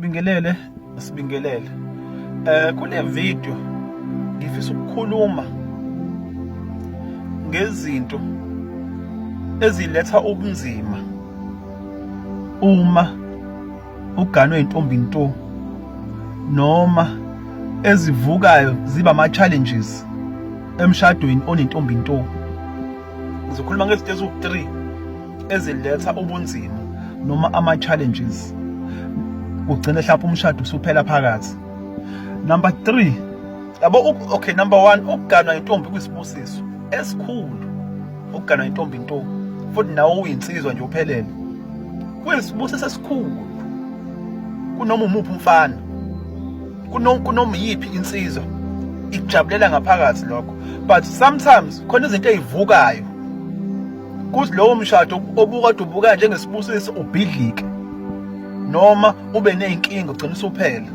Sibingelele, sibingelele. Kule video ngifisa ukukhuluma ngezinto eziletha ubunzima uma uganwe intombi nto noma ezivukayo ziba ama challenges emshadweni onentombi nto. Ngizokhuluma ngezinto eziwu-3 eziletha ubunzima noma ama-challenges kugcine mhlawumbe umshado usuphela phakathi. Number 3, yabo, okay, number 1, ukuganwa intombi kuyisibusiso esikhulu. Ukuganwa intombi nto futhi nawe uyinsizwa nje uphelele, kuyisibusiso esikhulu kunoma umuphi umfana, kunoma iyiphi insizwa ikujabulela ngaphakathi lokho. But sometimes khona izinto ezivukayo kuthi lowo mshado obukade ubuka njengesibusiso ubhidlike noma ube nezinkinga ugcina usuphela.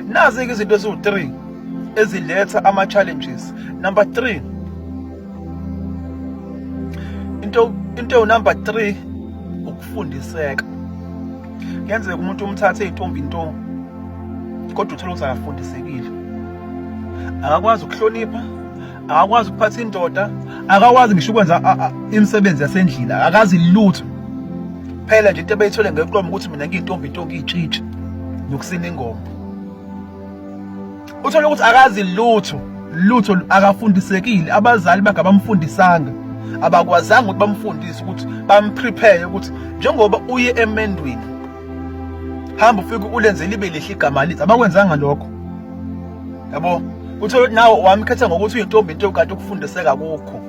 Nazi-ke izinto eziwu-3 eziletha ama-challenges. Number 3, into ewu-number 3 ukufundiseka. Kuyenzeka umuntu umthathe eyintombi nto kodwa uthole ukuthi akafundisekile, akakwazi ukuhlonipha, akakwazi ukuphatha indoda, akakwazi ngisho ukwenza imisebenzi yasendlini, akazi lutho. Phela nje into ebeyithole ngeqoma ukuthi mina ngiyintombi nto ngiyitshitshi nokusina ingoma. Uthole ukuthi akazi lutho lutho, akafundisekile, abazali bakhe abamfundisanga, abakwazanga ukuthi bamfundise, ukuthi bamprepare ukuthi njengoba uye emendweni hamba ufike ulenze libe lihle igama lithi. Abakwenzanga lokho, yabo. Uthole ukuthi nawe wamkhetha ngokuthi uyintombi into kanti ukufundiseka kukho.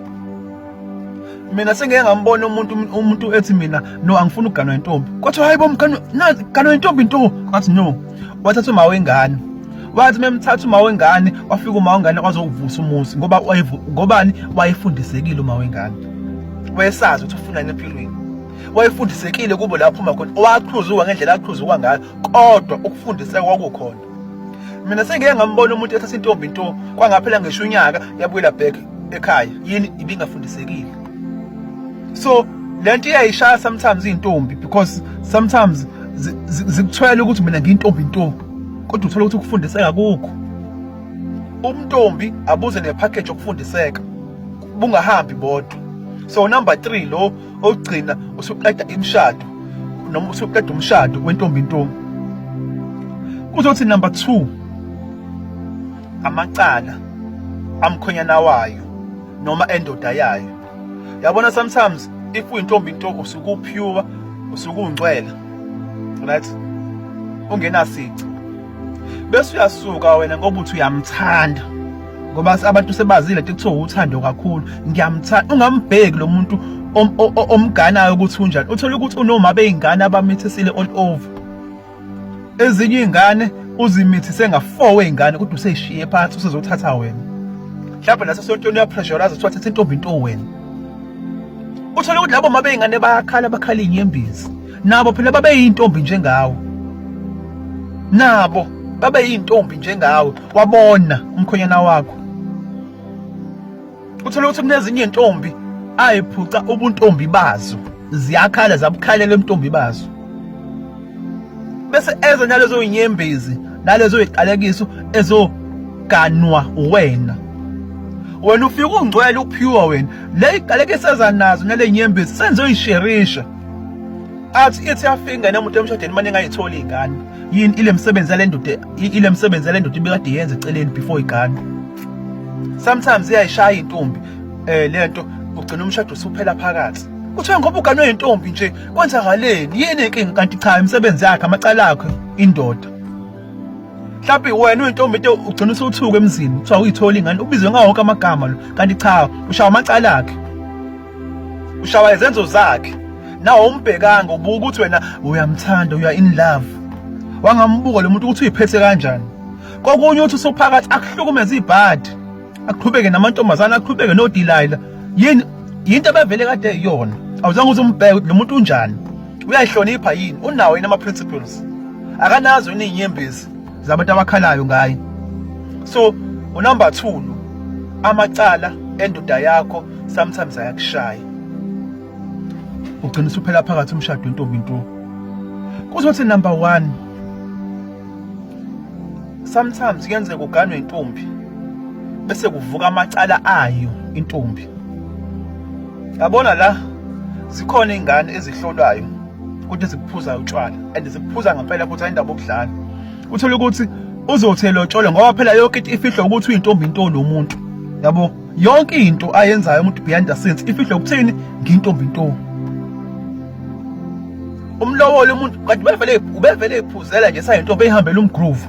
Mina sengeke ngambona umuntu ethi mina no, angifuni ukuganwa intombi. Kwathiwa hayi bo, mgano ganwa intombi into. Ngathi no, wathatha uma wengane, wathi memthatha uma wengane, wafika uma wengane wazokuvusa umuzi ngoba ngobani, wayefundisekile uma wengane, wayesazi ukuthi ufunani empilweni, wayefundisekile kubo la phuma khona, waqhuzuka ngendlela aqhuzuka ngayo, kodwa ukufundiseka kwakukhona. Mina sengike ngambona umuntu ethatha intombi into, kwangaphela ngisho unyaka yabuyela back ekhaya. Yini? Ibingafundisekile. So lento iyayishaya sometimes intombi because sometimes zikuthwele ukuthi mina ngiyintombi into, kodwa uthola ukuthi ukufundiseka kukho. Umntombi abuze nepackage yokufundiseka, bungahambi bodwa. So number 3 lo ogcina usuqeda imishado noma usuqeda umshado wentombi nto. Kuzothi number 2, amacala amkhonyana wayo noma endoda yayo. Yabona, sometimes if uyintombi nto usuke upure, usuke ungcwele, right, ungenasici, bese uyasuka wena ngoba uthi uyamthanda, ngoba abantu sebazile into kuthiwa uthando kakhulu, ngiyamthanda, ungambheki lo muntu omganayo ukuthi unjani. Uthola ukuthi unoma beyingane abamithisile all over, ezinye iy'ngane uzimithise nga-4 wey'ngane kodwa useyishiye phansi, usezothatha wena. Mhlawumbe nasesontweni uyapressurize ukuthi wathatha intombi into wena. Uthole ukuthi labo ma bey'ngane bayakhala, bakhala iy'nyembezi. Nabo phela babeyintombi njengawe, nabo babeyintombi njengawe, wabona umkhonyana wakho. Uthole ukuthi kunezinye iy'ntombi ayiphuca ubuntombi bazo, ziyakhala, zabukhalela ubuntombi bazo, bese eza nalezo yinyembezi nalezo yiqalekiso ezoganwa wena. Wena ufika ungcwele, upure wena, le iqalekiso eza nazo nale nyembezi senzoyisherisha. Athi ithi yafika ingane yomuntu emshadweni, mane engayitholi ingane. Yini? Ile msebenzi yale ndoda, ile msebenzi yale ndoda ibikade yenza eceleni before igane. Sometimes iyayishaya intombi lento, ugcina umshado usuphela phakathi. Kuthiwa ngoba uganwe intombi nje, kwenzakaleni, yini inkinga? Kanti cha, imisebenzi yakhe, amacala akhe indoda. Mhlawumbe wena uyintombi into ugcina usuthuka emzini, kuthiwa uyithola ingane, ubizwe ngawo wonke amagama lo, kanti cha, ushawa amacala akhe, ushawa izenzo zakhe. Nawe umbhekanga, ubuka ukuthi wena uyamthanda, uya in love, wangambuka lo muntu ukuthi uyiphethe kanjani. Kokunye uthi usuphakathi akuhlukumeze ibhadi, aqhubeke namantombazane, aqhubeke noDelilah. Yini? Yinto abavele kade iyona. Awuzange uze umbheke ukuthi lo muntu unjani, uyayihlonipha yini, unawo yini ama-principles, akanazo yini iy'nyembezi zabantu abakhalayo ngaye. So unumber 2 lo, amacala endoda yakho sometimes ayakushaya, ugcina usuphela phakathi umshado wentombi nto. Kuzothi number 1, Sometimes kuyenzeka uganwe intombi bese kuvuka amacala ayo intombi. Yabona la zikhona izingane ezihlolwayo ukuthi zikuphuza utshwala and zikuphuza ngempela futhi ayindaba okudlala. Uthole ukuthi uzothela utshwala ngoba phela yonke into ifihlwa ukuthi uyintombi into lo muntu. Yabo yonke into ayenzayo umuntu behind the scenes ifihlwa ukuthini ngintombi into. Umlowolo umuntu kanti ubevele ubevele ephuzela nje sayintombi ehambela umgroove.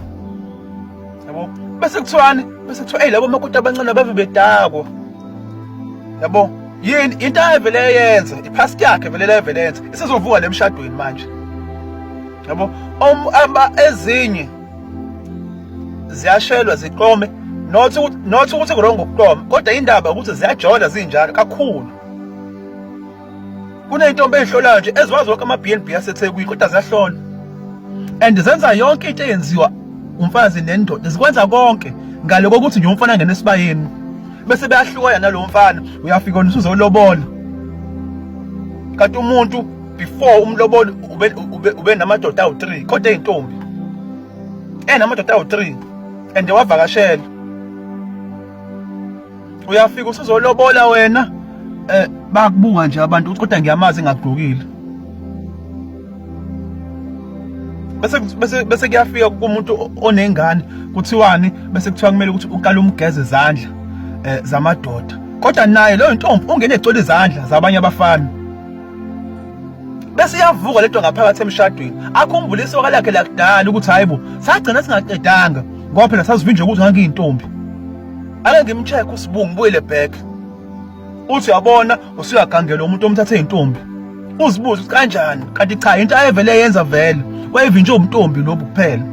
Yabo bese kuthiwani bese kuthiwa ey labo makoti abancane bave bedakwa. Yabo yini into ayevele eyenza ipast yakhe vele levele yenza isizovuka lemshadweni manje. Yabo aba ezinye ziyashelwa ziqome not ukuthi not ukuthi kurong ukuqoma kodwa indaba ukuthi ziyajola zinjalo kakhulu. Kuney'ntombi ey'hlolayo nje eziwazi wonke ama-B&B aseThekwini kodwa ziyahlola and zenza yonke into eyenziwa umfazi nendoda zikwenza konke ngale kokuthi nje umfana angene esibayeni bese beyahlukana nalowo mfana uyafika wena usuzolobola kanti umuntu before umlobolo ube ube, ube namadoda awu-3 kodwa eyintombi enamadoda awu-3 and wavakashela uyafika usuzolobola wena eh bakubuka nje abantu ukuthi kodwa ngiyamazi engagqokile bese bese bese kuyafika kumuntu onengane kuthiwani bese kuthiwa kumele ukuthi uqale umgeze izandla eh zamadoda kodwa naye leyo ntombi ungene egcwele izandla zabanye abafana bese iyavuka lento ngaphakathi emshadweni akhumbule isoka lakhe lakudala ukuthi hayibo sagcina singaqedanga ngoba phela sazivinje ukuthi ngangiyintombi ake ngimcheck uSibu ngibuyele back uthi uyabona usuyagangela umuntu omthathe intombi uzibuze ukuthi kanjani kanti cha into ayevele yenza vele wayevinje umntombi lobu kuphela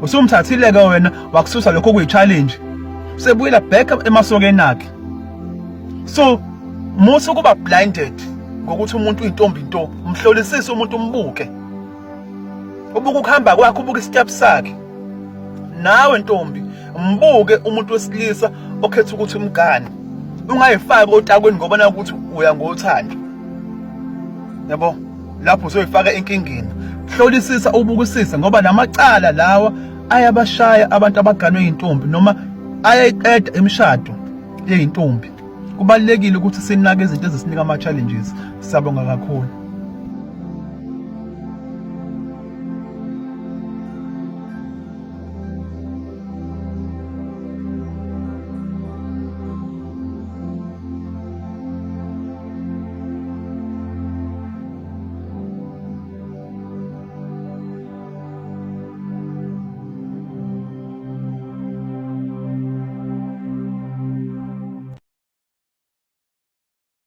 usumthathile ke wena wakususa lokho kuyi challenge usebuyela back emasokeni akhe so musa ukuba blinded ngokuthi umuntu uyintombi nto umhlolisise umuntu umbuke ubuka ukuhamba kwakhe ubuka istep sakhe nawe ntombi mbuke umuntu wesilisa okhetha ukuthi umgane ungayifaki otakweni ngoba na ukuthi uya ngothando yabo lapho uzoyifaka enkingeni hlolisisa ubukisise ngoba lamacala lawa ayabashaya abantu abaganwe intombi noma ayayiqeda imishado yeyintombi kubalekile ukuthi sinake izinto ezisinika ama challenges. Siyabonga kakhulu.